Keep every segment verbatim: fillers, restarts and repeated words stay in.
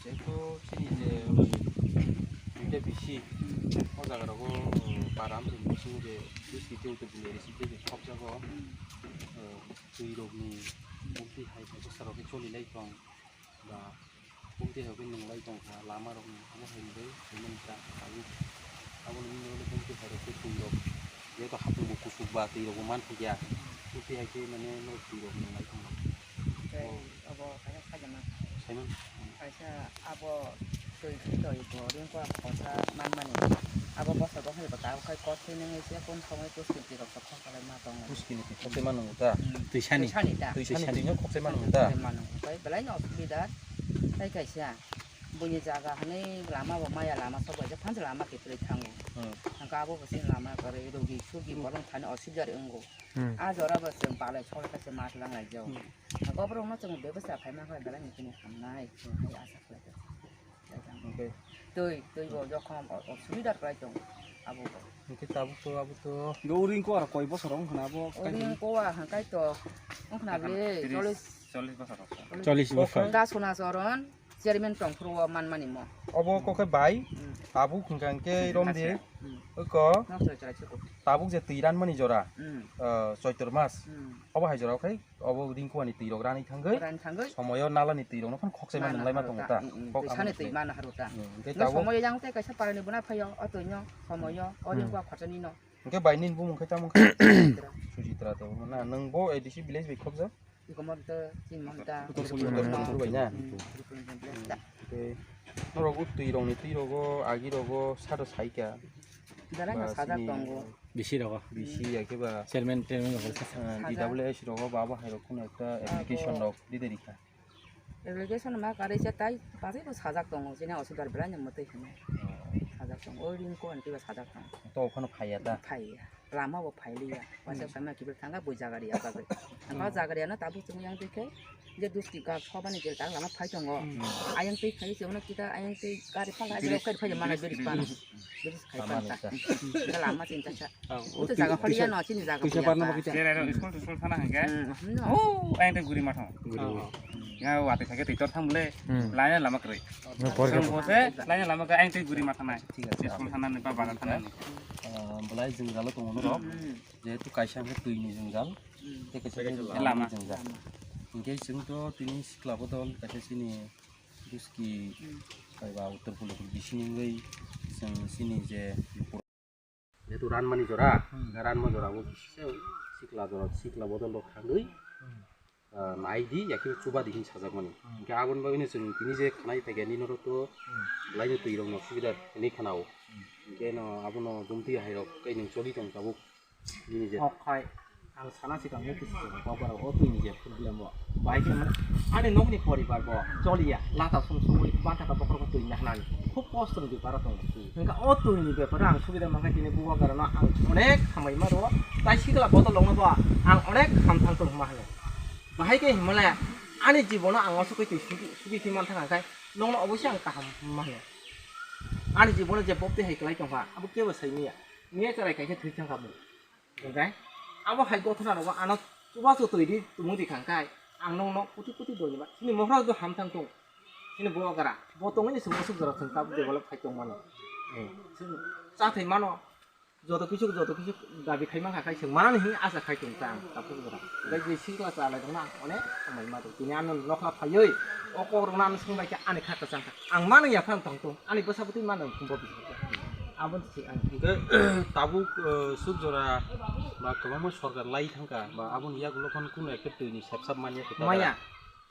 Jehetu chini je duita bisi, o jaga rogo para amchai ni bisingo je biski tei utu bini resi tei je khopjago, eh, twi rokni bumti hai kaisa rok khe choli lai tong, ba bumti hai khe nung lai tong kha, lama rok ni abo hai ni bai khaimani ta tabuk. Abo ni bini ulo bumti hai rok khe twi rok, jehetu hapung bo kuchuk ba twi rok bo man thang ya, bumti hai khe mane norok twi rok nung lai tong. Tei abo kaisa sajama. Simon. Kaisa abo twi twi twi bo ringkua kosa manmani. Abo bosor bo hai bo tabuk khai kok twi nungwi se kun somoi pusti twi rok sok khok salai ma tongo. Pusti ni twi khok se manu ta. Hmm. Twisani. Twisani ta. Twisani twi no khok se manu ta. Khok se manu. Khai belai no osubida. Tei kaisa buini jaga hwnwi lama bo maya lama sok bai je phansa lama khe kwrwi thango. Hmm. Hangka abo bo sini lama kwrwi rogi sugi borok thani osubida wngo. Hmm. A jora bo chwng palai sok khe se ma lang lai jao. Hmm. Hangka borok no chwng bebasa khai ma khai belai ni tini hamnai. Hmm. Hai asa. Hwnkhe twi, twi bo jokhom o-, osubida kwlai tongo abo bo. Hwnkhe tabuk to, abo to. Hwnkhe o ring kowa koi bosor wng khna abo? O ring kowa hwnkhe to wng khna bwle tiris, chollish, chollish bosor wng kha. Chollish bosor. Hwnkha Sona Choron chairman tong phuru o manmani mo. Obo kokhe bai, hmm, tabuk hwnkha hwnkhe romdi, hmm, oko. Nok chwrai chwrai se kok. Tabuk je twi ranmani jora, hmm, ah, Choitor mas. Hmm. Obo hai jora khai Obo ring kuani twi rok rani thangwi, rani thangwi. Somoyo nalani twi rokno phano khokchai ma nunglaima tongo ta. Khok twi sani twi mana haro ta. Hwnkhe tabuk somoyo yang tei kaisa parani bwna phaio, o twino somoyo, o ring kua khorchani no. Hwnkhe bai nini bumung khe tamo khe? Sujitra. Sujitra to na nwng bo A D C village bai khobjak? Iko mon to chin mon ta. Uttor Pulli Uttor Pulli bai na? Hmm, Uttor Pulli bai ta. Hwnkhe norok o twi rokni twi rogo agi rogo sado saika. Dara ba sajak sini tongo. Bisi rogo. Bisi ya khe ba, chairman, chairman rogo. Ah, D W S rogo ba abo hai rok kheno ekta application rok di de rikha. Application ma kare se tai basi bo sajak tongo, sini osudar belai no mwtwi hino. Oh. Sajak tongo, o ring ko anti ba sajak tongo. To phano phaiya ta? Phaiya. Lama bo phailiya. Wasa phai ma kibil thanga bo jaga ri ya bagwi. Ang ba jaga ri ano tabu chung yang dikhe. Je dusti gak sobani je tak lama phai tongo. Hmm. Ayang tei phai se ono kita ayang tei gari phala je kai phai mana beri pana. Beri khai pana. Lama chinta sa. Utu jaga phaliya no chini jaga. Tuisa parna bakita. Jere ro school school thana hangke. Hmm, no. Oh, ayang tei guri matho. Guri. Ya wate thake tei tor thang bole. Hmm. Laina lama kroi. No porga. Bose laina lama ke ayang tei guri matha nai. Thik ase. School thana ni ba bagan thana ni. Ah, belai jwngjalo tongo norok. Hmm. Jehetu kaisa hwnkhe twini jwngjal, hmm, tei kaisa hwnkhe lama jwngjal. Hwnkhe chwng to tini sikla bodol kaisa chini buski, hmm, kaiba uttor pulli bisini wngwi chwng chini je jehetu ranmani jora, hmm, ranma jora bo kisa sikla jora, sikla bodol rok thangwi, hmm, ah, nai di, ya khe chuba di hin sajak mani. Hmm. Hwnkhe aboni bagwino chwng tini je khanai phaikha nini oro to, hmm, belai no twi rok no subida hinwi khana o. Hmm. Hwnkhe no abono jumti hai rok tei nwng choli tong tabuk nini je. Kok khai ang sana sikang no kisi chwng kok bara o twi ni je problem bo. Bai khe mane ani nok ni poribar bo choliya lata sung sung ui banta ka bokhorok twi na hnani. Khub kosto ni bepar o tongo. Hwnkhe o twi ni bepar o ang subida mankha tini buwa gara no ang onek hamai ma ro. Tai sikla bodol rok no bo ang onek hamthang tong ma hano. Bahai khe himale ani jibono ang aswk khe twi sugi, sugi khe manthang khai nokno obosi ang kaham mano. Ani jibono je boptwi hai kwlai tongkha abo kebo sai manya. Miya chwrai kaisa thwi thangkha bo. Hwnkhe abo hai gothona rogo ano chubachu twi di tumung di khang khai ang nokno kuti kuti doniba chini mohra do hamthang tong. Chini buwa gara bo tongwi ni chwng aswk jora chwng tabuk develop khai tong mano. Chwng chathai mano. Joto kisu, joto kisu dabi khai mankha khai chwng manani hinwi acha khai tong ta ang, takhuk jora. Bai je sikla cha lai tongna ang onek hambai ma tong. Tini ano nokla phaiwi o kok rokno ano swng bai khe ani kha kwchang kha. Ang mano ya phano tong tong, ani bwsa bwtwi mano phungo bisi. Aboni se ang. Hwnkhe tabuk, eh, suk jora ba kwbangma sorkar lai thangkha, ba aboni yagulo phano kunu ekta twi ni sep sap manya khe ta maya. Jara.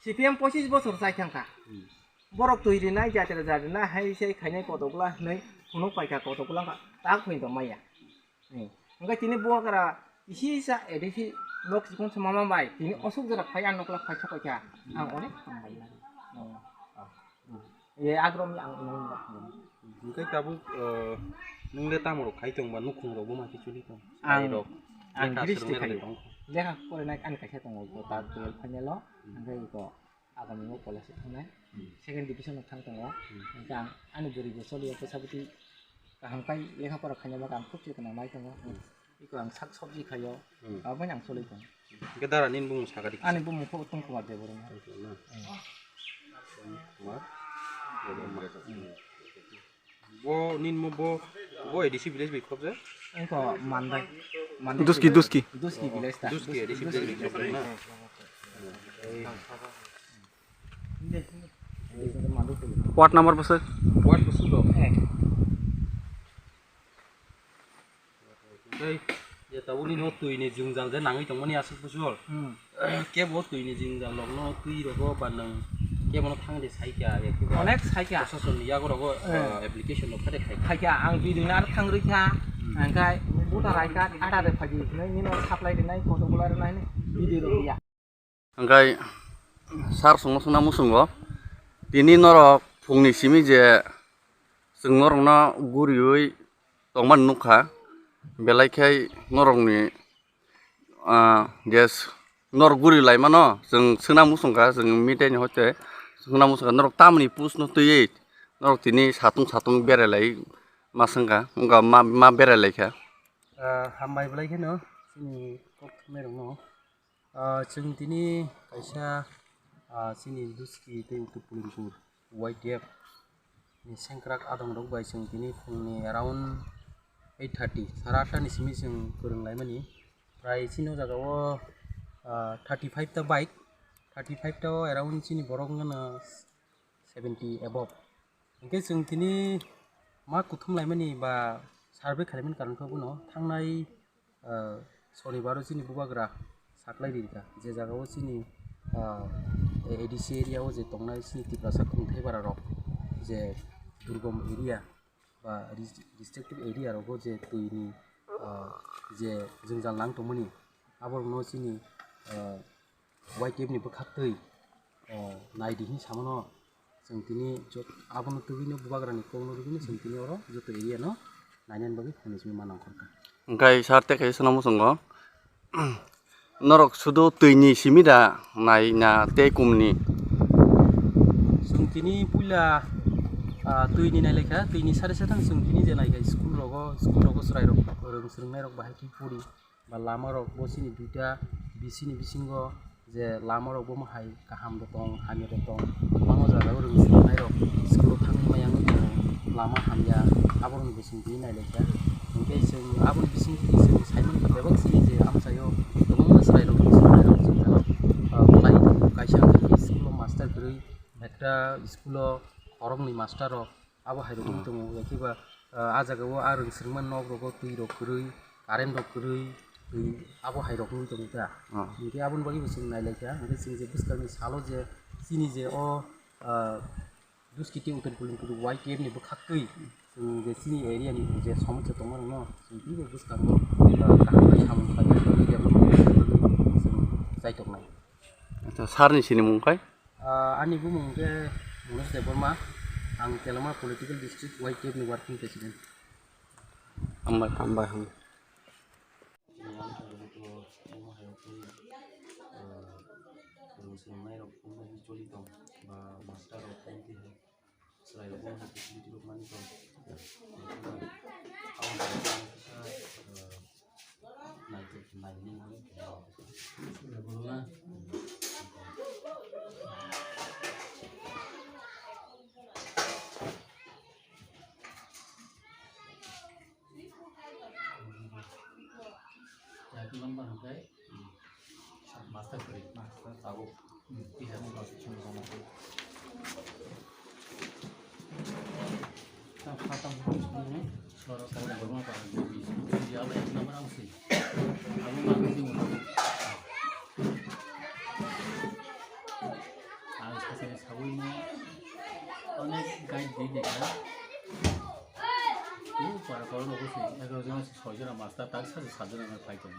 C P M pochis bosor chai thangkha. Hmm. Borok twi rinai, jatira jarinai, hai se khainai kotokla hinwi phunuk paikha, kotokla wngkha tak hwnwi tong maya. Hmm. Hwnkhe tini buwa gara kisi sa A D C nok chikon se mama bai tini osuk jora phai ang nokla phai sok paikha. Ang onek hambai. Ye agrom ni ang nang. Hwnkhe tabuk, eh, nwng le tamo rok khai tong ba nukhung rok bo ma kichuli tong. Ang, ang giristi khai. Lekha porinai ani kaisa tongo, ta twelve final o. Hwnkhe iko Agami o college o thangnai, hmm, second division o thang tongo. Hmm. Hwnkhe ang ani bwrwi bo choliya bwsa bwtwi kaham khai lekha pora khaina bagwi ang khub chikon nai tongo. Hmm. Iko ang sak sobji khaio, hmm, abono ang choli tongo. Hwnkhe dara nini bumung sakha di kisa. Ani bumung khe Uttom Kumar Debbarma. Uttom Kumar. Hmm. Uttom Kumar. Bo nin mo bo, bo A D C village bai khobjak? Engko Mandai. Mandai Duski, village. Duski. Duski village ta. Duski A D C village bai khobjak na? Ward number bwswk? Ward bwswk dok. Eh. Tei je tabukni no twi ni jwngjal je nangwi tongmani aswk bwswk. Hmm. Kebo twi ni jwngjal rokno twi rogo ba nwng kebo no thang de saikha, ya kebo Onek saikha. Prosason ni yago rogo, Eh. eh, application no khade khai. Khaikha ang biding na thang rikha. Hmm. Angkai buta raikha ada de phaji nai nino supply de nai koto bula de nai biding rok ya. Hingkhai sir songno swngna muchungo, tini norok phungni simi je chwng norokno guriui tongmani nukha, belai khe norokni, ah, je norok guri laimano chwng swngna muchungkha, chwng media ni hoite swngna muchungkha, norok tamoni post no twiwi norok tini satung satung berai lai ma swngkha, wngkha ma, ma berai laikha. Ah, hambai belai kheno chini kok thumnairokno. Ah, chwng tini kaisa, ah, chini Duski tei Uttor Pulimpur Y T F ni sengkrak adongrok bai chwng tini phungni around eight thirty, sara atta ni simi chwng kwrwng laimani. Prai chini o jaga o, ah, thirty five ta bike, thirty five ta o around chini borok wngkha na seventy above. Hingke chwng tini ma kuthum laimani ba survey khailaimani karon khe bono thangnai, ah, sonibaro chini bubagra saklai ririkha, je jagao chini, ah, A D C area o je tongnai chini Tiprasa khungthai bara rok je durgom area ba res-, restrictive area rogo je twini, ah, je jwngjal nang tongmani aborokno chini, ah, Y T F ni bwkhaktwi, eh, nai di hinwi samano chwng tini jot-, abono tubui no bubagrani kokno rwgwino chwng tini oro joto area no nainani bagwi phone simi ma nangkor kha. Hingkhai sir tei kaisa swngna muchungo, norok sudu twini simi da nai na tei kumni? Chwng tini puila, ah, twini nai laikha, twini sari sethang chwng tini je naikha school rogo, school rogo chwrai rok, rwng swrwng nai rok bahai khe pori. Ba lama rok bo chini duita bisini bisingo je lama rok bo hai kaham rok tong, hamya rok tong, bangma jaga o rwng swrwng nai rok school o thangwi maya wngwi tongo, lama hamya, aborokni bising twi nai lai kha. Hingke chwng aboni bising twi chwng saimani bebak chini je amchaio kwbangma chwrai rok swrwng nai rok chwng jaga, ah, belai kaisa wngkha khe school o master kwrwi, ekta school o khoroknwi master rok. Abo hai rok wng tongo, ya khe ba, ah, ah jaga o ah rwng swrwngma nok rogo twi rok kwrwi, current rok kwrwi, twi abo hai rok wng tongo ta. Ah. Hinkhe aboni bagwi bo chwng nai lai kha, hinkhe chwng je bwskangni salo je chini je o, ah, Duski tei Uttor Pulimpur Y T F ni bwkhaktwi chwng je chini area ni je somosya tongma rokno chwng twibo bwskango, ah, kaham bai samung khlai development khlai bagwi chwng chai tongnai. Acha, sir ni sinimung khai? Ah, ani bumung khe Manoj Debbarma, ang Telama Political District Y T F ni Working President. Hambai. Hambai, hambai. Master kari. Master tabuk. Tiga. Sorok kari borma pa. Dia apa yang nama orang sih? Kamu makan sih mau. Ang sasani sawi mo onek guide di dekha. U para para logo si egaroh jon si soi jon master tak sa sa jon ang phai tong.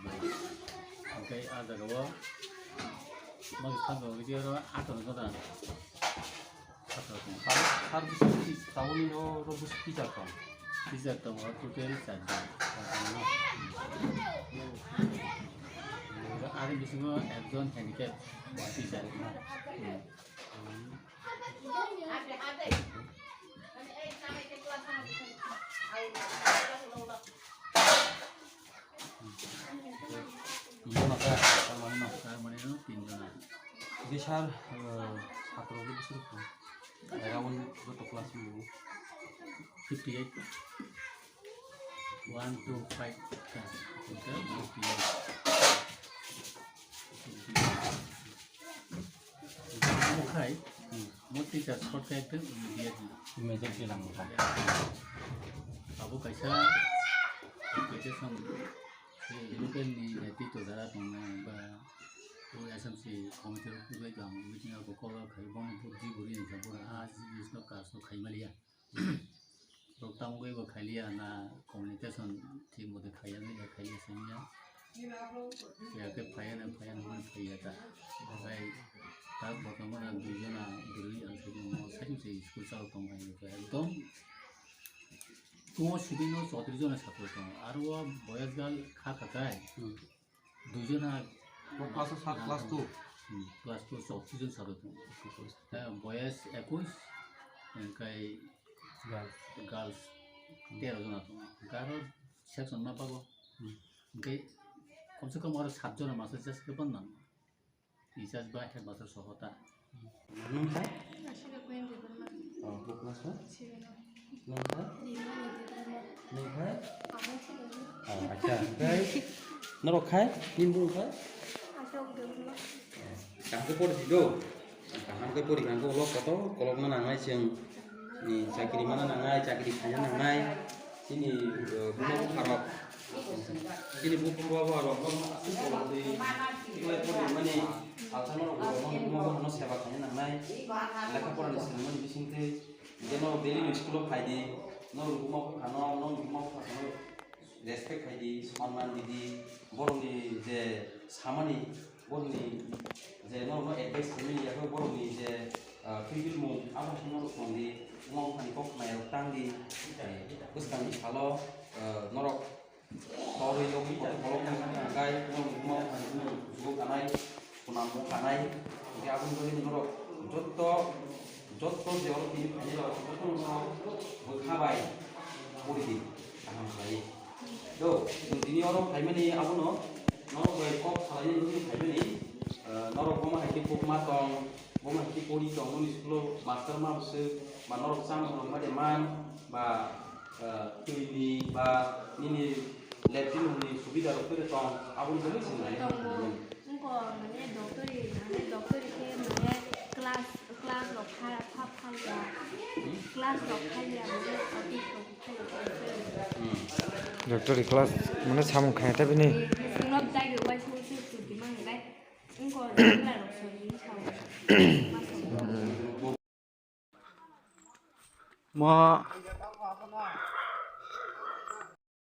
Angkai a jaga o mo thang go video ro ato no da. Sar, sar bwswk twi, tabukni ro, ro bwswk teacher tong? Teacher tongo total char jon. Ari bisingo ekjon handicap teacher. Iyano kha, tar mane no? Tar mane no tinjon. Hingke sir, eh, satro rok bwswk rok tong? Jaga wng joto class wng. Fifty eight. One, two, five, ten. Total fifty eight. Omo khai, hmm, mo teacher short khai ekta, hmm, dia di. Imagine si lang kha. Abo kaisa application, si local ni netrito dara tongnai ba, o S M C committee rok tubui tong, meeting rok call rok khai, bono buddi buri ni sabura, a, business no, kas no khai maliya. Rok tamo khe bo khailiya na communication thik mode khaiya na ya khaiya simiya. Ya khe phaiya na phaiya na hwnwi phaiya ta. Okhai ta bortoman ang dui jona bwrwi ang sai mo sai se school chalo tong hai ekdom. Tumo sibino chotri jona satro tong. Aro o boyas gal kha kha kai. Hmm. Duijon ha. O class o sat, class two. Hmm, class two, chowtri jon chadok tongo. Chowtri jon. Hwnkhe boyas ekush, hwnkhe girls, girls tero jona tongo. Hwnkhe aro section ma bago. Hmm. Hwnkhe komse kom aro sat jona master just khe bana. Teachers ba headmaster soho ta. Nung kha? Ashika Queen Debbarma. Oh, bo class o? Seven o. Nung kha? Rimani Debbarma. Nung kha? Amo seven o. Oh, acha. Kai? Norok khai? Nini bung khai? Ashok Debbarma. Oh, kaham khe pori di do. Kaham khe pori kha, ulo kotor kolok ma nangnai chwng. Ni chakri mana nangnai, chakri khaina nangnai. Chini, eh, buma bupharok, chini buma bupharok, no, aswk kolok twi, twi pori mani, salsa norok bo, no, buma buphano seba khaina nangnai. Lekha porani swrwngmani bisingtwi, je norok daily ni school o phai di, norok buma buphano, norok buma buphano respect khai di, sonman di di, borokni je samani, borokni je norokno advice khaimani yakhe borokni je, ah, twidulmung, abo se norok tong di, buma buphani kok khnairok tang di, eh, bwskangni salo, eh, norok torwi yogwi kotor kolok wngkha hwnkhai, norok buma buphani bumung kuchugo kanai, swnammo kanai, hwnkhe aboni bagwi norok jotto, jotto je oro tini phainairok, jotto norok bwkha bai pori di, kaham khlaiwi. Do, chwng tini oro phaimani abono norok bai kok salaina nugwi phaimani, eh, norok bomo hai khe kokma tong, bomo hai khe pori tong, noni school o master ma bwswk, ba norok chamung rok ma de man, ba, eh, twi ni, ba nini latrine rok ni subida rok twi tong, aboni bagwi chwng nai. Tongo. Wngkha mane doctor ni, mane doctor ni khe mane class, class rok kha, kha, kha ya. Class rok kha ya, mane office rok kha ya. Doctor ni class mane samung kha ya ta bini. Swngrok jagwi uaisa uaisa chuti manglai. Wngkha jagwi rok sori sao. Mo